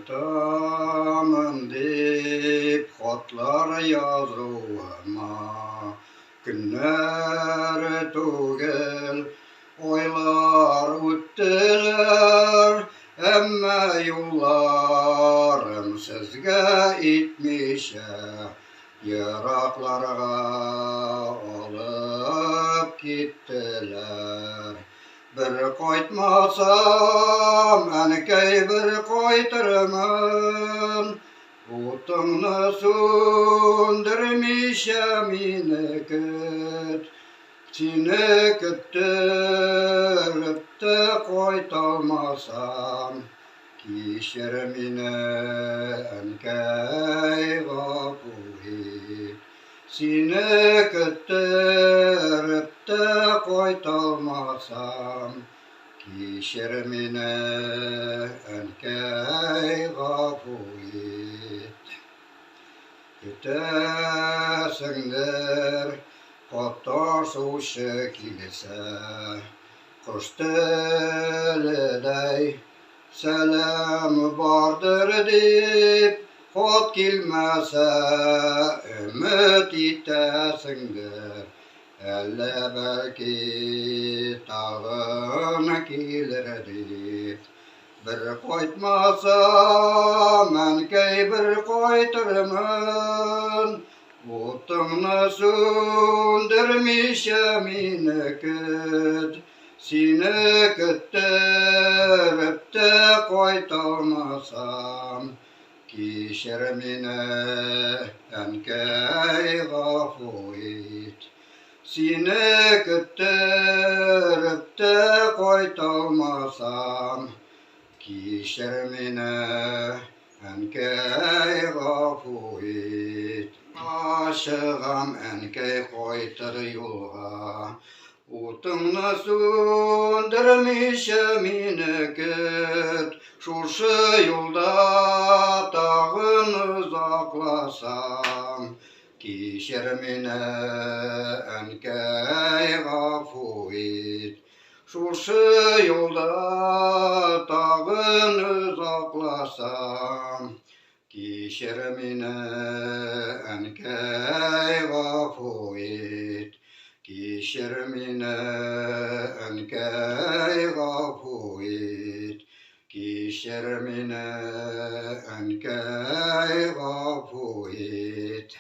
Кайтамын дип хатлар язуыма Көннәр түгел, айлар үттеләр, Әмма юлларым сезгә итмичә Еракларга алып киттеләр. Бер кайтмасам, әнкәй, бер кайтырмын. Утыңны сүндермичә мине көт. Сине көттереп тә кайталмасам, кичер мине, әнкәй, гафу ит. Сине көттереп тә кайталмасам, Кичер мине, әнкәй, гафу ит. Көтәсеңдер, хат ташучы килсә, Кош теледәй Сәлам бардыр дип, хат килмәсә, өмет итәсеңдер. Әллә бәлки тагын килер дип. Бер кайтмасам, әнкәй, бер кайтырмын. Утыңны сүндермичә мине көт. Сине көттереп тә кайталмасам, Кичер мине, әнкәй, гафу ит. Сине көттереп тә кайталмасам, Кичер мине, әнкәй, гафу ит. Ашыгам, әнкәй, кайтыр юлга. Утыңны сүндермичә мине көт. Шушы юлда тагын озакласам, Кичер мине, әнкәй, гафу ит. Шушы юлда тагын озакласам, Кичер мине, әнкәй, гафу ит. Кичер мине, әнкәй, гафу ит. Кичер мине, әнкәй, гафу ит.